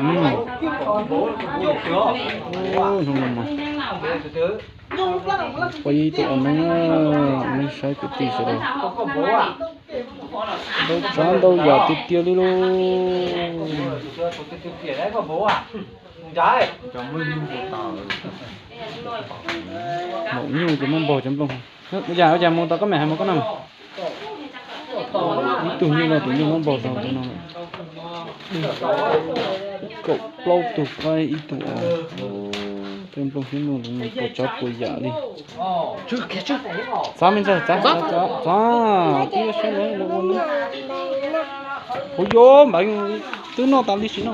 Ub, hnub no mas poj ib tug ua neeb, ua neeb saib kwv tij sawv daws. Ntau tsav ntau yam tiag tiag li lauj. Maum nyuj ces muab npaug cov nplooj. Ua cas, ua cas mus tau koj mem hais mus koj no. Ib tug nyuj no tus nyuj muab npaug tau tus no. Kaum plaub tug qaib ib tug os. Tej nplooj thiab nplooj ntoo no puas tsav puas yam li. Txav me ntxawg, txav, txav, txav, txav, twb saib lawv ua no. Huv yuv, npawg twb noj tas li sim no.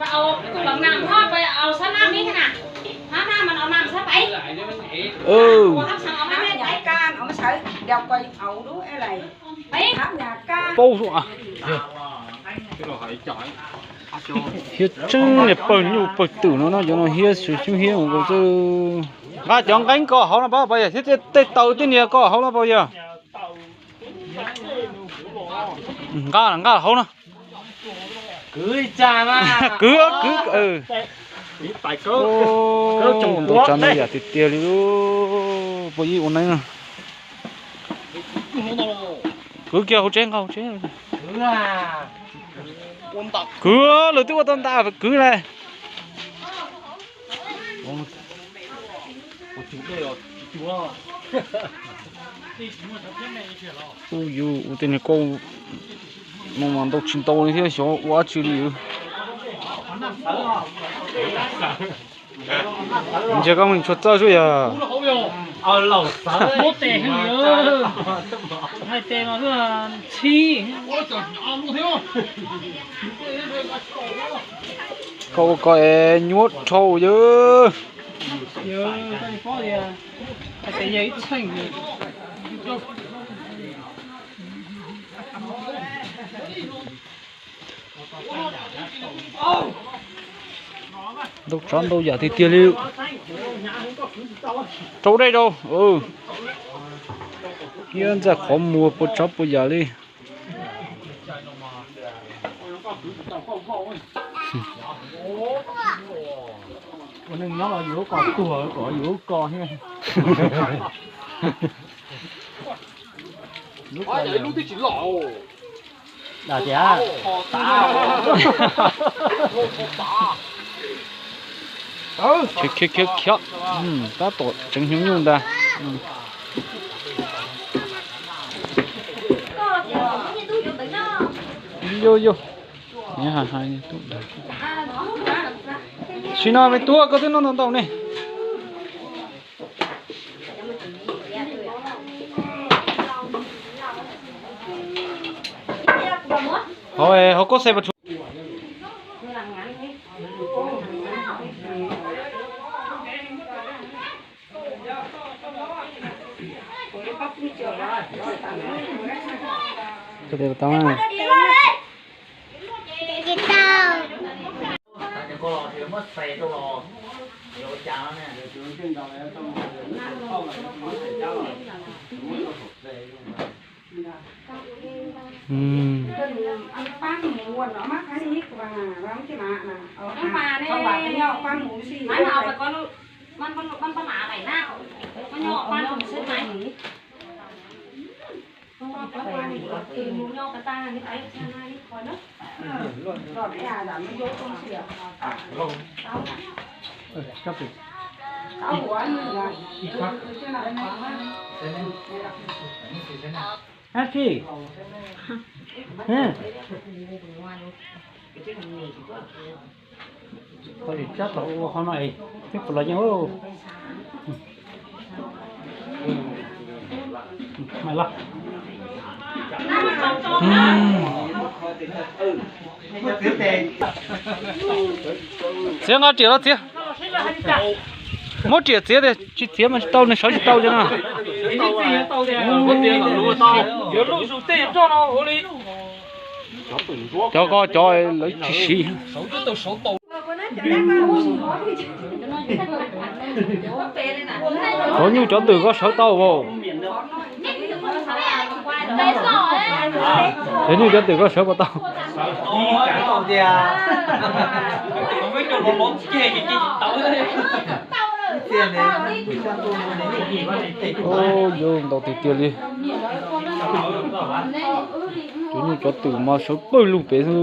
Paub, hiab tseeb niag pawg nyuj pawg twm no no, cov no hiab xwb, hiab mus xwb. Nqa cov nqeeb ko hauv no pab pab yog thiab tej taw tej niag ko hauv no pab yog. Nqa nqa hauv no. Kwv kwv. Ntau tsav ntau yam tiag tiag li. Poj ib ua neeb no. Kwv kiag hauv tsev, nqa hauv tsev. Kwv, lawv twb ua tau nta kwv lawm. Ub, yus ua tej niag kauj no mas ntau tsis ntau li thiab, xyov ua dab tsi li. Ntsia koj mus tshua txawj xwb yog. Koj ua ko es nyuaj dhau yawg. Ntau tsav ntau yam tiag tiag li. Rau dej rau. Thiab ntxaj qhov muag puas tsav puas yam li. Ua neej nyob los yuav lub ko tuag kom yuav lub ko thiab. Lub ko lub twb tsis loj. Tias khiav khiav khiav khiav, tab tom tseev hnyuv nyuj ntag. Yus yus, sim no me tub koj twb noj ntau ntau ne. Hauv, hauv koj xes pas tsuav. Koj tsis txhob tau ua qhov no es twb puas los yeej. Maj los. Txiav nqa riam los txiav. Muab riam txiav tias tsis txiav mas tsis tau, nws sawv tsis tau cov no. Cov ko cov lawv tsis siv. Cov nyuj cov twm ko sawv tau as. Ces nyuj cov twm koj sawv puas tau? Yus ntau tiag tiag li. Cov nyuj cov twm mas sawv pawg lug pem xwb.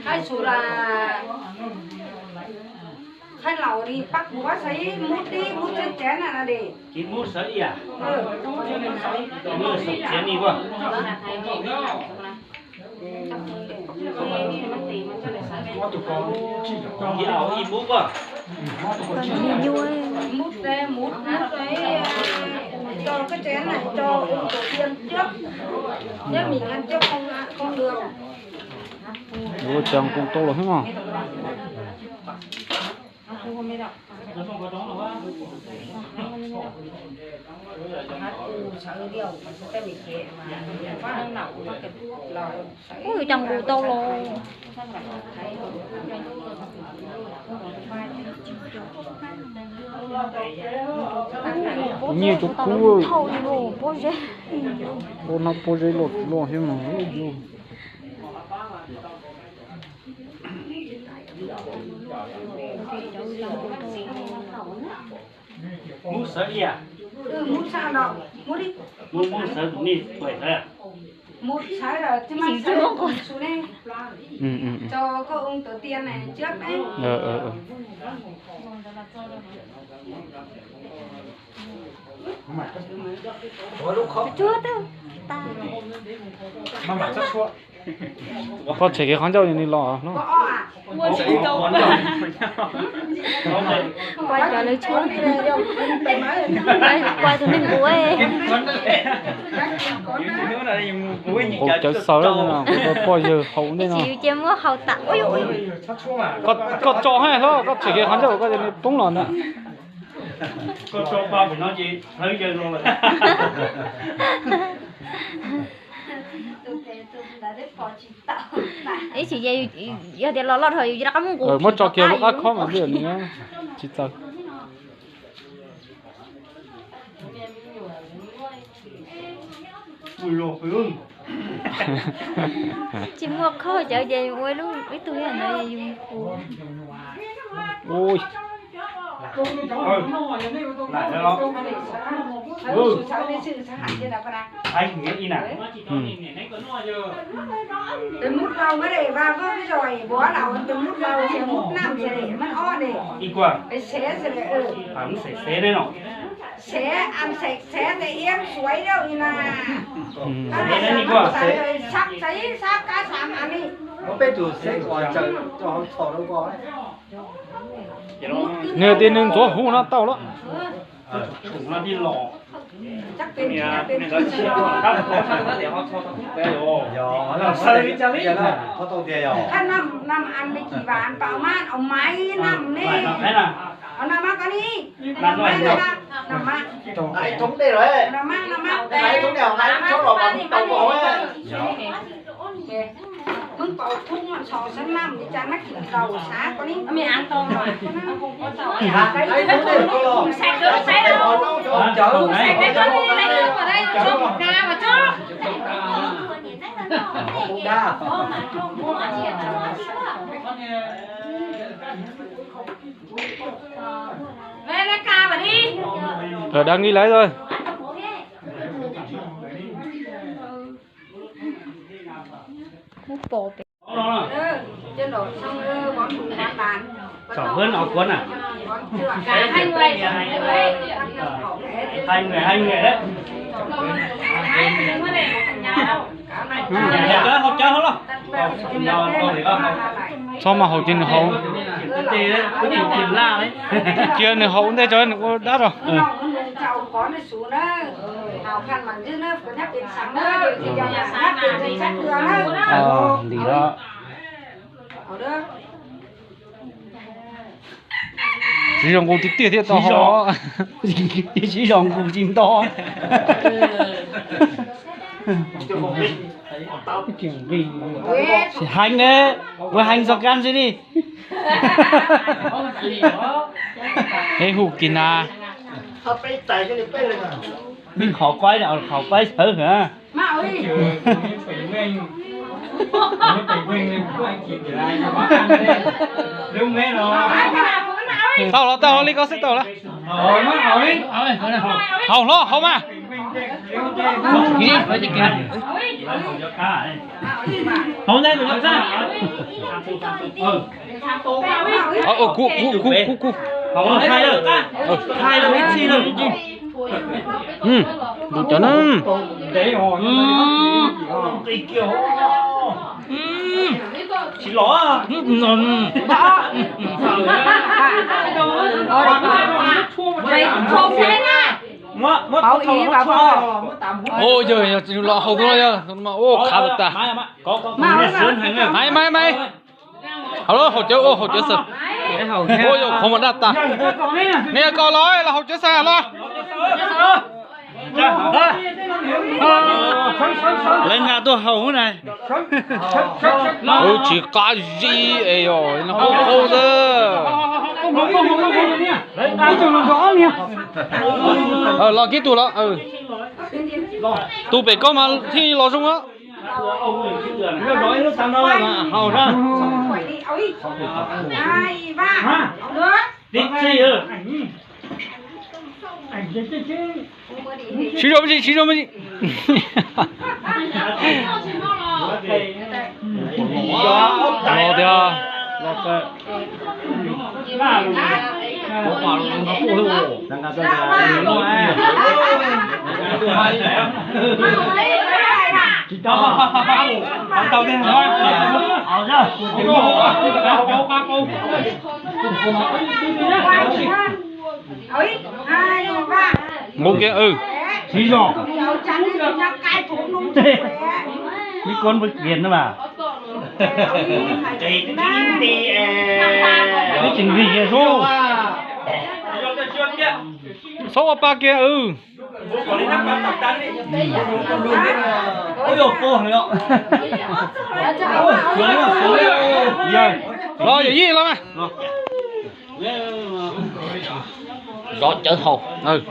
Hais xyov las, hais laus li pab kuv sawv ib mub tib mub tsev tsev na di. Ib mub sawv ib yam. Ib mub sawv tsev ni puas? Ib mub puas? Mub tsev, mub, mub tsev, tso koj tsev na, tso ua tsev coob, coob, coob, coob. Ua cas koom tau los thiab mas. Ua cas nqus tau los. Nyiaj cov kub, pob zeb, ua no pob zeb los los thiab mas. Mub sawv ib yam. Mub sawv tus nej tuaj sawv. Mub sawv los tsis mas sawv tus ne. Tso koj ua tus tiag ne, trước đấy. Tsuag tag. Koj tshem kiag qhov ncauj nws los. Ua tsis tau. Kuv cov lawv tshuab, kuv tus neeg nquav. Nquav cawv xaws lawm, kuv poj yawg haus ntej no. Tsis yus ces muab haus tas. Koj tso hais hlo, koj tshem kiag qhov ncauj koj poob los ntag. Koj tso pa pem no ces hlawv yawg los lawm. Ib tsam yog tias los loj dhau yus rov qab muab nqus. Muab tso kiag lub qab khob mas tsis txaws. Tsis muaj khob cawv ces ua ib tug ib yam ntawd yus nqus. Tus mub laus muab de va voj zos es buav los tus mub laus ces mub nam ces mab ob de. Xev xev xev no. Xev am xev xev tes iab suav dawj li na. Sab xev sab kab xav mas li. Muab peb tus xev uas tsaws rau hauv txhos rau ko. Nws tias nws ntxuav huv no tau lawm. Nam mab koj ni. Nam mab, nam mab. Nam mab, nam mab. Mab paus thoob no sav nam li cas nab kis laus sav koj ni. Đang đi lấy rồi. Muab pov pem. Tsom hwb no kuv na. Hai người, hai người đấy. Hauv cov, hauv cov, hauv los. Txhob mas haus ces nws haus. Cia nws haus ua ntej tso nws ua dab tso. Lim no. Tsis zoo nqus tiag tiag thiaj tau haus. Tsis zoo nqus tsis nto. Heev ne, ua heev txog kab ntsis li. Ej hu kis na. Qhov qaib, qhov qaib sawv hwm. Tau los, tau los li koj xwb tau los. Haus hlob haus mas. Kuv, kuv, kuv, kuv, kuv. Tus cov na. Ua yog los haus tus no yog tus no mas ua khav tas tas. Maiv, maiv, maiv. Haus los haus cawv, ua haus cawv xwb. Ua yog qhov mas daj tas. Nej koj los los haus cawv xwb los. Lawv nqa tuaj haus na. Tsis qab zib es yog no qaub qaub xwb. Los kiag tus los. Tus pem koj mas thiaj los zoo. Siv zog me ntsis, siv zog me ntsis. Los tiag. Nqus kiag, ib koob npawb kiag na mas. Tseem nqis kiag sub. Txhob ua pa kiag. Los yawm yij los mas. Zov cawv haus.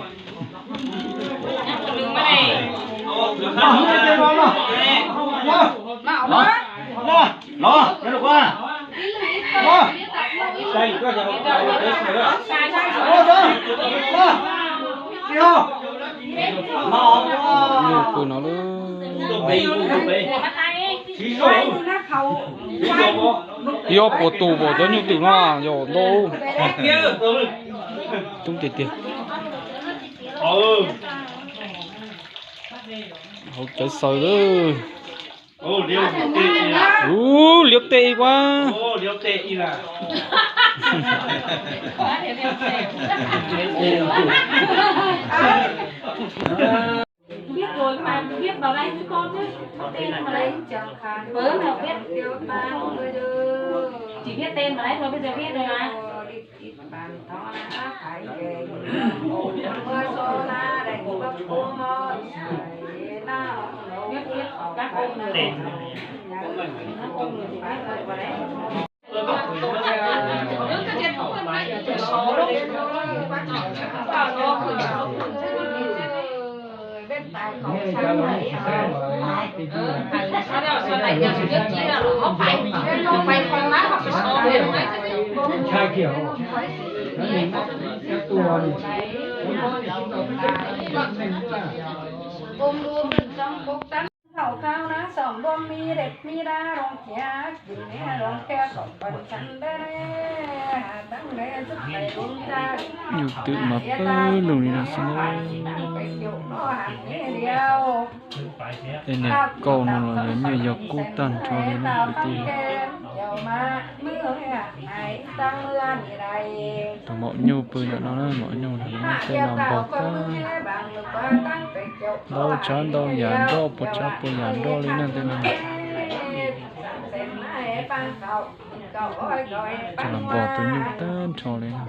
Pw no lawm. Yog puas tus puas cov nyuj twm no yog ntau. Coob tiag tiag. Hauv cawv xaws lawm. Ub, liab teb ib kuab. Nyuj twm mas pawg lug li no xwb na. Tej niag kauj no los yog nyiaj yog kub tag nrho li na kwv tij. Tus maum nyuj pw ntawm no na, maum nyuj no tej no npog tag. Ntau tsav ntau yam nroj, puas tsav puas yam nroj li na tej no. Coj los npog tus nyuj tag nrho li na.